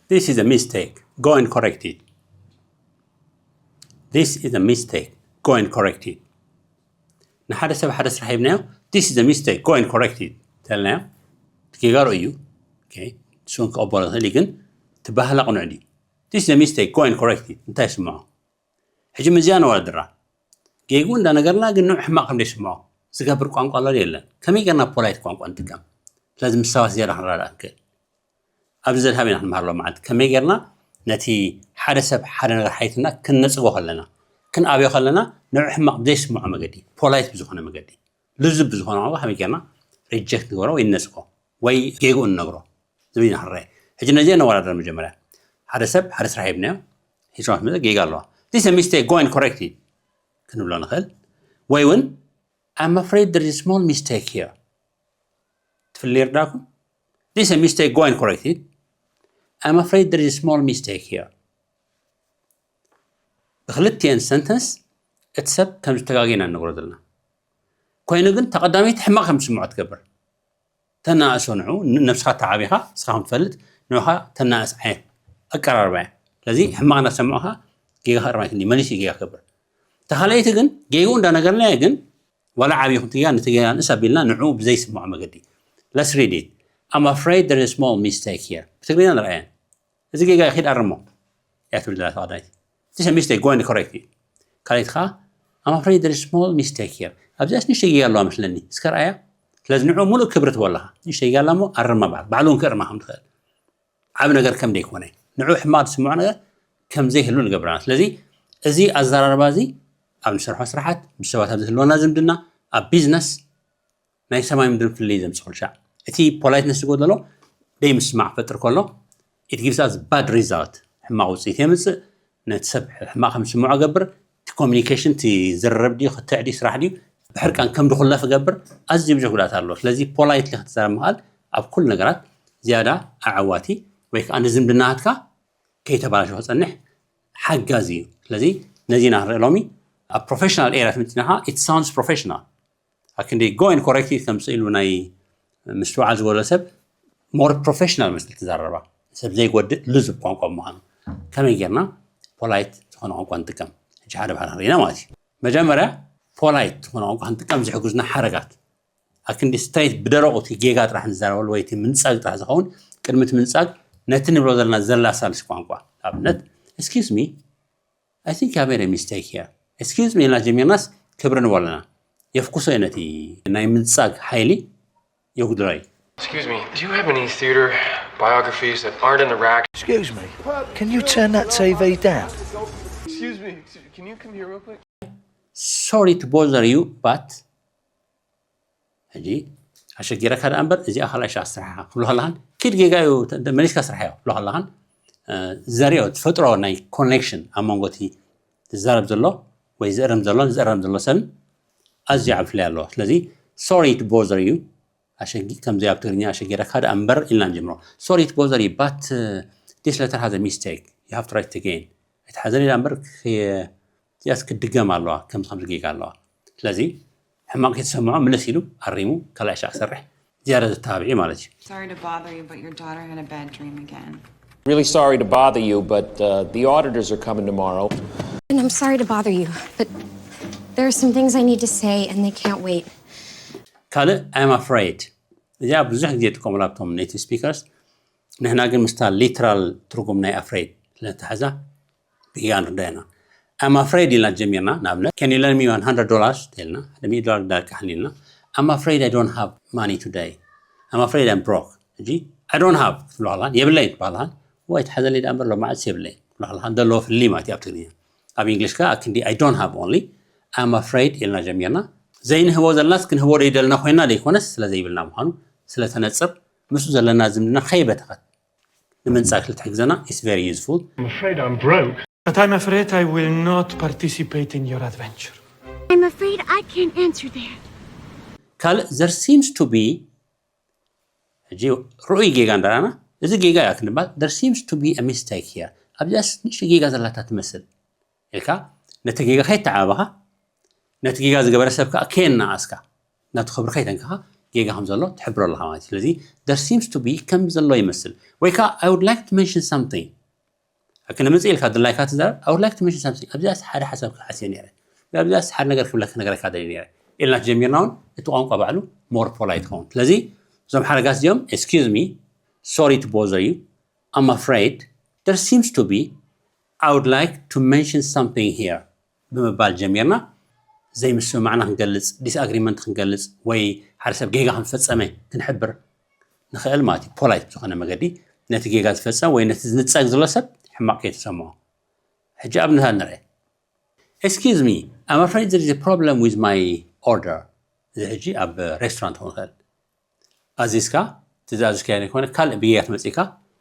This is a mistake. Go and correct it. This is a mistake. Go and correct it. ንሓደ ሰብ ሓደ ስራሕ ሂብናዮ, this is a mistake. Go and correct it ተልናዮ፣ ጌጋ ርእዩ እዩ። ንሱ ክቐበሎ ይኽእል እዩ፣ ግን ትባህላ ቅኑዕ ድዩ? This is a mistake. Go and correct it። እንታይ ይስምዖ? ሕጂ ምስዚኣ ነወዳድራ። ጌግኡ እንዳነገርና ግን ንዑ ሕማቕ ከም ዘይስምዖ ዝገብር ቋንቋ ኣሎ የለን። ከመይ ጌርና ፖላይት ቋንቋ ንጥቀም? ስለዚ ምስ ሰባት ዝያዳ ክንረዳእ ንክእል። ኣብዚ ዘድሃብ ኢና ክንመሃር ሎማዓንቲ። ከመይ ጌርና ነቲ ሓደ ሰብ ሓደ ነገር ሓይትና ክንነጽጎ ከለና፣ ክንኣብዮ ከለና ንዑ ሕማቕ ብዘይስምዖ መገዲ፣ ፖላይት ብዝኾነ መገዲ፣ ልዙብ ብዝኾነ ቋንቋ ከመይ ጌርና ሪጀክት ንገብሮ ወይ ንነጽጎ ወይ ጌግኡ ንነግሮ ዝብል ኢና ክንረአ። ሕጂ ነዚ ነወዳድር። መጀመርያ ሓደ ሰብ ሓደ ስራሕ ሂብናዮ፣ ሂስራት መጸ ጌጋ ኣለዋ። This is a mistake. Go and correct it ክንብሎ ንኽእል። ወይ እውን I'm afraid there is a small mistake here። ትፍልይ ይርዳኩም? This is a mistake. Go and correct it. I'm afraid there is a small mistake here። ብክልቲኤን ሰንተንስ እቲ ሰብ ከም ዝተጋገየ ኢና ንነግሮ ዘለና። ኮይኑ ግን ተቐዳመይቲ ሕማቕ ከም ዝስምዖ ትገብር። ተናእሶ ንዑ፣ ን-፣ ነብስኻ ተዓቢኻ፣ ንስኻ ከም ትፈልጥ፣ ንዑኻ ተናእስ ዓይነት ኣቀራርባ እያ። ስለዚ ሕማቕ እናሰምዑኻ ጌጋ ክእርም ኣይክእልን እዩ፣ መሊሱ እዩ ጌጋ ክገብር። እታ ካልኣይቲ ግን ጌግኡ እንዳነገርናዮ ግን ዋላ ዓብዪ ይኹን እቲ ጌጋ፣ ነቲ ጌጋ ንእስ ኣቢልና ንዑ ብዘይስምዖ መገዲ። Let's read it. I'm afraid there is a small mistake here። ብትግርኛ ንርኣየን። እዚ ጌጋ እዩ፣ ኪድ ኣርሞ እያ ትብል ዘላ ተቐዳይት። This is a mistake, go and correct it። ካልኣይቲ ኸዓ I'm afraid there is a small mistake here። ኣብዚኣስ ንእሽተይ ጌጋ ኣለዋ መስለኒ፣ እስከ ርኣያ። ስለዚ ንዑ ሙሉእ ክብሪ ትቦ ኣለኻ። ንእሽተይ ጌጋ ኣላ እሞ ኣርማ በዓል፣ ባዕሉ እውን ክእርማ ከም ትኽእል። ዓቢ ነገር ከም ዘይኮነ፣ ንዑ ሕማቕ ዝስምዖ ነገር ከም ዘይህሉ ንገብር ኣለና። ስለዚ እዚ ኣዘራርባ እዚ ኣብ ንሰርሖ ስራሓት፣ ምስ ሰባት ኣብ ዝህልወና ዝምድና፣ ኣብ ቢዝነስ ናይ ሰማይ ምድሪ ፍልልይ ዘምጽእ ኩሉ ሻዕ። እቲ ፖላይትነስ ዝጎደሎ ደይ ምስማዕ ክፈጥር ከሎ it gives us bad result፣ ሕማቕ ውጽኢት የምጽእ። ነቲ ሰብ ሕማቕ ከም ዝስምዖ ገብር። እቲ ኮሚኒኬሽን፣ እቲ ዝርርብ ድዩ ክትዕ ድዩ ስራሕ ድዩ ብሕርቃን ከም ዝኹለፍ ገብር። ኣዝዩ ብዙሕ ጉድኣት ኣለዎ። ስለዚ ፖላይትሊ ክትዛረብ ምኽኣል ኣብ ኩሉ ነገራት ዝያዳ ኣዓዋቲ ወይ ከዓ ንዝምድናትካ ከይተባላሸወ ክጸንሕ ሓጋዚ እዩ። ስለዚ ነዚ ኢና ክንርኢ ሎሚ። ኣብ ፕሮፌሽናል ኤርያ ትምፂና ኸዓ it sounds professional። ኣክንዲ go and correct it ከምፅእ ኢሉ ናይ ምስትውዓል ዝጎደሎ ሰብ more professional መስል ትዛረባ፣ ሰብ ዘይጎድእ ልዙብ ቋንቋ ምዃኑ። ከመይ ጌርና ፖላይት ዝኾነ ቋንቋ ንጥቀም? ሕጂ ሓደ ባህልና ርኢና ማለት እዩ። መጀመርያ ፖላይት ዝኾነ ቋንቋ ክንጥቀም ዝሕግዙና ሓረጋት ኣክንዲ ስትሬት ብደረቑ እቲ ጌጋ ጥራሕ ንዛረበሉ ወይ እቲ ምንጻግ ጥራሕ ዝኸውን፣ ቅድሚ እቲ ምንጻግ ነቲ ንብሎ ዘለና ዘላሳልስ ቋንቋ። ኣብነት፣ excuse me, I think I made a mistake here። Excuse me ኢልና ጀሚርናስ ክብሪ ንቦ ኣለና። የፍኩሶ እዩ፣ ነቲ ናይ ምንጻግ ሓይሊ የጉድሎ እዩ። Excuse me, do you have any theater biographies that aren't in the rack? Excuse me, can you turn that T V down? Excuse me, can you come here real quick? Sorry to bother you, but ሕጂ ኣሸጊረካ ደኣ እምበር እዚኣ ካልኣይ ሻዕ ስራሕኻ ክብሎ ከለኻን ኪድ ጌጋ እዩ፣ ተ-፣ መሊስካ ስራሕ እዮ ክብሎ ከለኻን፣ እ፣ ዘርእዮ ትፈጥሮ ናይ ኮኔክሽን ኣብ መንጎ እቲ ዝዛረብ ዘሎ ወይ ዝእርም ዘሎን ዝእረም ዘሎ ሰብን ኣዝዩ ዓቢ ፍልይ ኣለዎ። ስለዚ sorry to bother you፣ ኣሸጊ-፣ ከምዚ ኣብ ትግርኛ ኣሸጊረካ ደኣ እምበር ኢልና ንጀምሮ። Sorry to bother you, but, uh, this letter has a mistake. You have to write it again. ኣይትሓዘኒ ደኣ እምበር ክ-፣ እዚኣስ ክትድገም ኣለዋ፣ ከምዚ ከምዚ ጌጋ ኣለዋ። ስለዚ ሕማቕ ከይተሰምዖ ምልስ ኢሉ ኣሪሙ ካልኣይ ሻዕ ክሰርሕ ዝያዳ ዘተባብዕ እዩ ማለት እዩ። Sorry to bother you, but your daughter had a bad dream again. Really sorry to bother you, but uh, the auditors are coming tomorrow. And I'm sorry to bother you, but there are some things I need to say and they can't wait. ካልእ I'm afraid፣ እዚኣ ብዙሕ ግዜ ይጥቀሙላ ኣብቶም ኔቲቭ ስፒከርስ። ንሕና ግን ምስታ ሊትራል ትርጉም ናይ ኣፍሬድ ስለተሓዛ ብያ ንርዳ ኢና። I'm afraid ኢልና ጀሚርና። ንኣብነት can you lend me one hundred dollars ተልና፣ ሓደ ሚእቲ ዶላር ዳርቃ ሓኒልና። I'm afraid I don't have money today. I'm afraid I'm broke። ሕጂ I don't have ክትብሎ ከለኻን የብለይን ክትበሃል ከለኻን፣ ዋይ ትሓዘለይ ደኣ እምበር ሎማዓስ የብለይን ክትብሎ ከለኻን ዘለዎ ፍልልይ ማለት እዩ ኣብ ትግርኛ። ኣብ እንግሊሽ ከኣ ክንዲ I don't have only I'm afraid ኢልና ጀሚርና። ዘይንህቦ ዘለናስ ክንህቦ ደይደልና ኮይና ደይኮነስ ስለ ዘይብልና ምዃኑ ስለ ተነጽር ምስኡ ዘለና ዝምድና ከይበተኸት ንምንጻግ ስለትሕግዘና it's very useful። I'm afraid I'm broke. But I'm afraid I will not participate in your adventure. I'm afraid I can't answer that. ካልእ there seems to be ሕጂ ርኡይ ጌጋ እንዳራና እዚ ጌጋ እያ ክንባል there seems to be a mistake here ኣብዚኣስ ንእሽቶ ጌጋ ዘላታ ትመስል ኢልካ ነቲ ጌጋ ከይተዓባኻ ነቲ ጌጋ ዝገበረ ሰብ ከዓ ከየናኣስካ ናቱ ክብሪ ከይተንክኻ ጌጋ ከም ዘሎ ትሕብሮ ኣለኻ ማለት እዩ። ስለዚ there seems to be ከም ዘሎ ይመስል፣ ወይ ከዓ I would like to mention something። ኣክነ መጽእ ኢልካ ድላይካ ትዛረብ፣ I would like to mention something፣ ኣብዚኣ ሓደ ሓሳብ ክሓስየ ነይረ፣ ኣብዚኣ ሓደ ነገር ክብለካ ክነግረካ ደልየ ነይረ ኢልና ጀሚርና እውን እቲ ቋንቋ ባዕሉ more polite ክኸውን። ስለዚ እዞም ሓረጋት እዚኦም excuse me, sorry to bother you, I'm afraid there seems to be, I would like to mention something here ብምባል ጀሚርና ዘይምስምማዕና ክንገልጽ፣ disagreement ክንገልጽ ወይ ሓደ ሰብ ጌጋ ከም ዝፈጸመ ክንሕብር ንኽእል ማለት እዩ። ፖላይት ብዝኾነ መገዲ ነቲ ጌጋ ዝፈጸም ወይ ነቲ ዝንጸግ ዘሎ ሰብ ሕማቕ ከይተሰምዖ። ሕጂ ኣብነታት ንርአ። Excuse me, I'm afraid there is a problem with my order. እዚ ሕጂ ኣብ ሬስቶራንት ክኸውን ይኽእል። ኣዚዝካ ትዝኣዝካዮ ዘይኮነ ካልእ ብጌጋ ትመጽእካ፣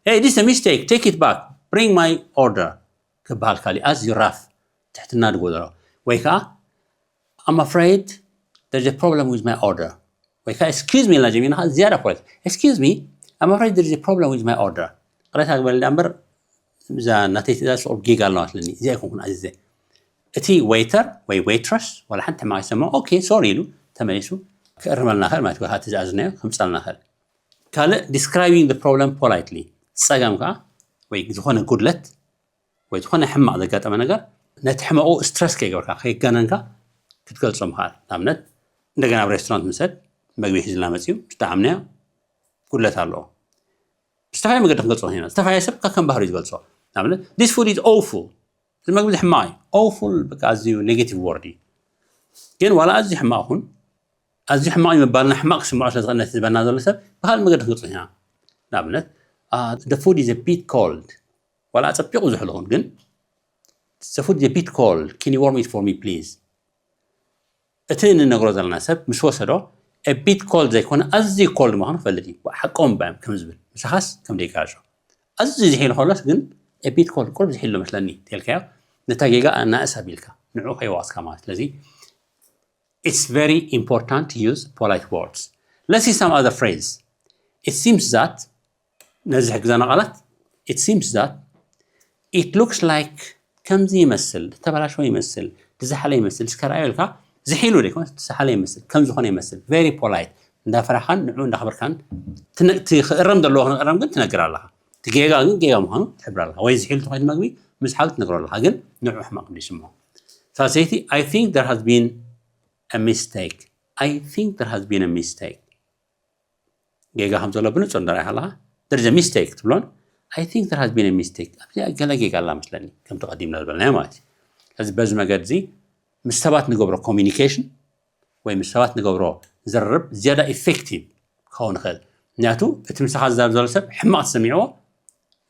Hey, this is a mistake, take it back, bring my order ክበሃል ካልእ ኣዝዩ ራፍ ትሕትና ዝጎደሎ። ወይ ከዓ I'm afraid there's a problem with my order ወይ ከዓ excuse me ኢልና ጀሚርና ዝያዳ ፖለቲ። Excuse me, I'm afraid there's a problem with my order። ቅሬታ ግበረልና እምበር እዛ ናተይ ትእዛዝ ስዑብ ጌጋ ኣለዋ ስለኒ እዚኣ ኣይኮንኩን ኣዚዘ። እቲ ዌይተር ወይ ዌይትረስ ዋላ ሓንቲ ሕማቕ ይሰምዖ፣ ኦኬ ሶሪ ኢሉ ተመሊሱ ክእርመልና ይኽእል ማለት እዩ። ወይ ከዓ ትእዛዝ ዝነዮ ከምፀልና ይኽእል። ካልእ describing the problem politely፣ ፀገም ከዓ ወይ ዝኾነ ጉድለት ወይ ዝኾነ ሕማቕ ዘጋጠመ ነገር ነቲ ሕመቑ ስትረስ ከይገበርካ ከይጋነንካ ክትገልጾ ምኽኣል። ንኣብነት እንደገና ኣብ ሬስቶራንት ምሰድ መግቢ ሒዝልና መፅዩ ዝተዓምናዮ ጉድለት ኣለዎ። ብዝተፈላለየ መገዲ ክንገልጾ ንኽእል ኢና። ዝተፈላለየ ሰብ ከም ባህሪኡ ዝገልጾ። ንኣብነት this food is awful፣ እዚ መግቢ እዚ ሕማቕ እዩ። Awful በቃ ኣዝዩ ኔጌቲቭ ወርድ እዩ። ግን ዋላ ኣዝዩ ሕማቕ ይኹን ኣዝዩ ሕማቕ እዩ ምባልና ሕማቕ ክስምዖ ስለ ዝኽእል ነቲ ዝበና ዘሎ ሰብ ብኻልእ መገዲ ክንገልጾ ኢና። ንኣብነት the food is a bit cold፣ ዋላ ኣጸቢቑ ዝሕል ይኹን ግን the food is a bit cold, can you warm it for me please? እቲ እንነግሮ ዘለና ሰብ ምስ ወሰዶ a bit cold ዘይኮነ ኣዝዩ ኮልድ ምዃኑ ክፈልጥ እዩ። ሓቆም ባዮም ከም ዝብል ምሳኻስ ከም ደይጋሾ ኣዝዩ ዝሒሉ ከሎስ ግን a bit cold ቁሩብ ዝሒሉ መስለኒ ተልካዮ ነታ ጌጋ ኣናእስ ኣቢልካ ንዑ ከይዋስካ ማለት። ስለዚ it's very important to use polite words. Let's see some other phrase. It seems that ነዚ ዝሕግዘና ቃላት it seems that it looks like ከምዚ ይመስል፣ ዝተበላሸወ ይመስል፣ ዝዘሓለ ይመስል፣ እስከ ረኣዮ ኢልካ ዝሒሉ ዘይኮነ ዝዘሓለ ይመስል፣ ከም ዝኾነ ይመስል። Very polite። እንዳፈራኻን ንዑ እንዳኽበርካን ትነ- እቲ ክእረም ዘለዎ ክንእረም ግን ትነግር ኣለኻ። እቲ ጌጋ ግን ጌጋ ምዃኑ ትሕብር ኣለኻ። ወይ ዝሒሉ ተኾይኑ መግቢ ምስ ሓሉ ትነግሮ ኣለኻ። ግን ንዑ ሕማቕ እንዲስምዖ ሳልሰይቲ I think there has been a mistake. I think there has been a mistake. ጌጋ ከም ዘሎ ብንጹር እንዳርኣያ ከለኻ there is a mistake ትብሎን I think there has been a mistake ኣብዚኣ ገለ ጌጋ ኣላ መስለኒ ከምቲ ቀዲምና ዝበልናዮ ማለት እዩ። ስለዚ በዚ መገዲ እዚ ምስ ሰባት ንገብሮ ኮሚኒኬሽን ወይ ምስ ሰባት ንገብሮ ዝርርብ ዝያዳ ኢፌክቲቭ ክኸውን ይኽእል። ምክንያቱ እቲ ምሳኻ ዝዛረብ ዘሎ ሰብ ሕማቕ ተሰሚዕዎ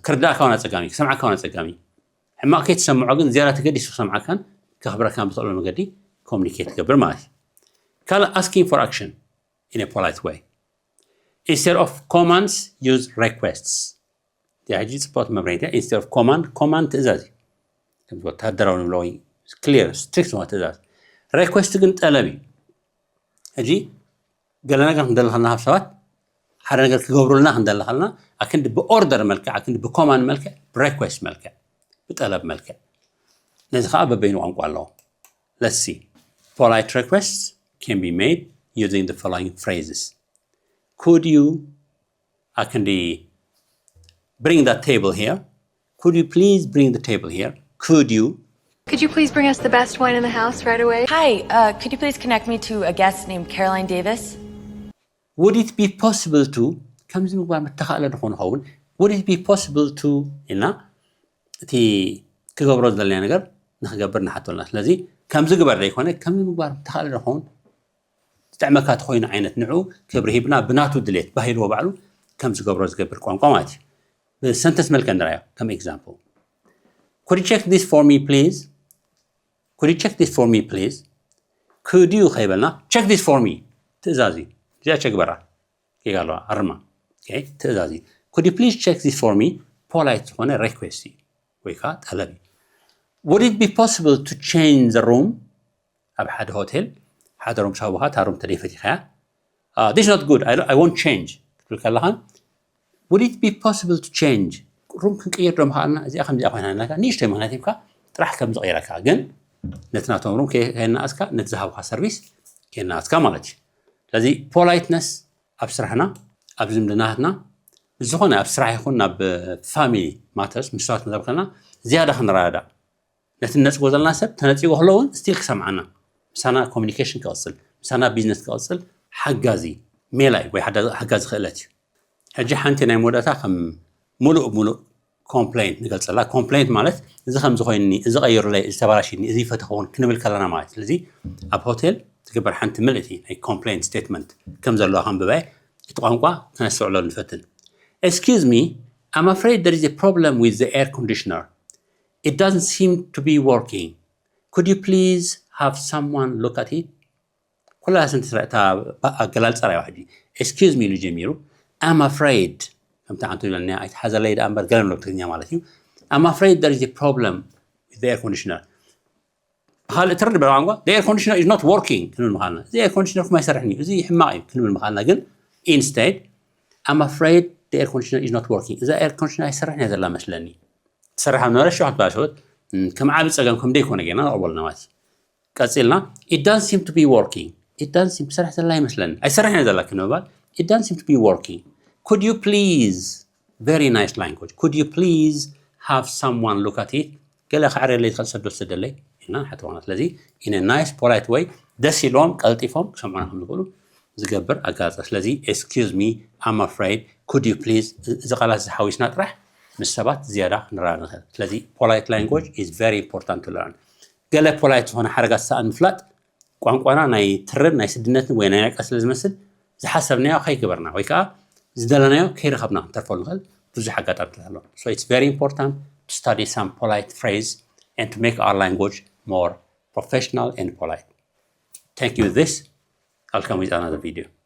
ክርዳእካ እውን ኣጸጋሚ እዩ፣ ክሰምዓካ እውን ኣጸጋሚ እዩ። ሕማቕ ከይትሰምዖ ግን ዝያዳ ተገዲሱ ክሰምዓካን ከኽብረካን ብትኽእሎ መገዲ ኮሚኒኬት ትገብር ማለት እዩ። ካልእ asking for action in a polite way. Instead of commands, use requests. እዚኣ ሕጂ ጽቡቕቲ መብርሂት እያ። Instead of command፣ ኮማንድ ትእዛዝ እዩ። ከምዚ ወታደራዊ ንብሎ ወይ ክሊር ስትሪክት ዝኾነ ትእዛዝ። ሬኩዌስት ግን ጠለብ እዩ። ሕጂ ገለ ነገር ክንደሊ ከለና ካብ ሰባት ሓደ ነገር ክገብሩልና ክንደሊ ከለና ኣክንዲ ብኦርደር መልክዕ ኣክንዲ ብኮማንድ መልክዕ ብሬኩዌስት መልክዕ ብጠለብ መልክዕ ነዚ ከዓ በበይኑ ቋንቋ ኣለዎ። Let's see. Polite requests can be made using the following phrases. Could you ኣክንዲ bring that table here? Could you please bring the table here? Could you? Could you please bring us the best wine in the house right away? Hi, uh, could you please connect me to a guest named Caroline Davis? Would it be possible to ከምዚ ምግባር ምተኻእለ ድኾን ይኸውን? Would it be possible to ኢልና እቲ ክገብሮ ዘለና ነገር ንክገብር ንሓቶ ኣለና። ስለዚ ከምዚ ግበር ዘይኮነ ከምዚ ምግባር ምተኻእለ ድኾን ዝጥዕመካ ተኾይኑ ዓይነት ንዑ ክብሪ ሂብና ብናቱ ድሌት ባሂልዎ ባዕሉ ከም ዝገብሮ ዝገብር ቋንቋ ማለት እዩ። ብሰንተንስ መልክዕ ንራዮ ከም example. Could you check this for me please? Could you check this for me please? Could you ከይበልና check this for me ትእዛዝ እዩ። እዚኣ ቸክ በራ ጌጋ ኣለዋ ኣርማ ትእዛዝ እዩ። Could you please check this for me? ፖላይት ዝኾነ ሬኩዌስት እዩ ወይ ከዓ ጠለብ እዩ። Would it be possible to change the room? ኣብ ሓደ ሆቴል ሓደ ሩም ሳቡኻ እታ ሩም ተደይፈቲኻያ this not good, I won't change ክትብል ከለኻ would it be possible to change? ሩም ክንቅይር ዶ ምኽኣልና? እዚኣ ከምዚኣ ኮይና ኣለካ ንእሽተይ ምኽንያት ሂብካ ጥራሕ ከም ዝቕይረካ ግን ነቲ ናቶም ሩም ከየናእስካ ነቲ ዝሃብካ ሰርቪስ ከየናእስካ ማለት እዩ። ስለዚ ፖላይትነስ ኣብ ስራሕና ኣብ ዝምድናትና ዝኾነ ኣብ ስራሕ ይኹን ናብ family matters ምስ ሰባት ንዘብ ከለና ዝያዳ ክንረዳዳእ ነቲ ነፅጎ ዘለና ሰብ ተነፂጎ ከሎ እውን still ክሰምዓና ምሳና communication ክቐፅል ምሳና business ክቐፅል ሓጋዚ ሜላ እዩ ወይ ሓጋዚ ክእለት እዩ። ሕጂ ሓንቲ ናይ መወዳእታ ከም ሙሉእ ሙሉእ complaint ንገልፀላ። Complaint ማለት እዚ ከምዚ ኮይኒ እዚ ቀይሩለይ እዚ ተባላሽኒ እዚ ይፈተኸውን ክንብል ከለና ማለት ስለዚ ኣብ ሆቴል ትግበር ሓንቲ ምልእቲ ናይ complaint statement ከም ዘለዋ ከንብበ እቲ ቋንቋ ክነስተውዕሎ ንፈትን። Excuse me, I'm afraid there is a problem with the air conditioner. It doesn't seem to be working. Could you please have someone look at it? ኩላ ስንቲ ስራ እታ ኣገላልፃ ራይ ሕጂ excuse me ኢሉ ጀሚሩ። I'm afraid ከምቲ ዓንቱ ይብለኒ ኣይትሓዘለይ ደኣ እምበር ገለ ንብሎ ብትግርኛ ማለት እዩ። I'm afraid there is a problem with the air conditioner. ብካልእ ትርድ በለ ቋንቋ the air conditioner is not working ክንብል ምኻልና እዚ air conditioner ኩም ኣይሰርሕን እዩ እዚ ሕማቕ እዩ ክንብል ምኻልና ግን instead I'm afraid the air conditioner is not working እዛ air conditioner ኣይሰርሕን እያ ዘላ መስለኒ ትሰርሕ ኣብ ነበረ ሽሕ ትባሸወት ከም ዓቢ ፀገም ከም ደይኮነ ጌና ንቕበሉ ማለት እዩ። ቀፂልና it doesn't seem to be working it doesn't seem ትሰርሕ ዘላ ይመስለኒ ኣይሰርሕን እያ ዘላ ክንባል it doesn't seem to be working. Could you please very nice language could you please have someone look at it ገለ ክዕርየለይ ዝኽእል ሰብ ዶ ትሰደለይ ኢልና ንሓትዋና ስለዚ in a nice polite way ደስ ኢሎም ቀልጢፎም ክሰምዑና ከም ዝኽእሉ ዝገብር ኣጋላልፃ ስለዚ excuse me I'm afraid could you please እዚ ቃላት ዝሓዊስና ጥራሕ ምስ ሰባት ዝያዳ ክንረዳ ንኽእል ስለዚ polite language is very important to learn ገለ polite ዝኾነ ሓረጋት ሰኣን ምፍላጥ ቋንቋና ናይ ትርን ናይ ስድነትን ወይ ናይ ዕቀ ስለ ዝመስል ዝሓሰብናዮ ከይገበርና ወይ ከዓ ዝደለናዮ ከይረኸብና ክንተርፈሉ ንኽእል ብዙሕ ኣጋጣሚታት ኣሎ so it's very important to study some polite phrase and to make our language more professional and polite. Thank you this I'll come with another video.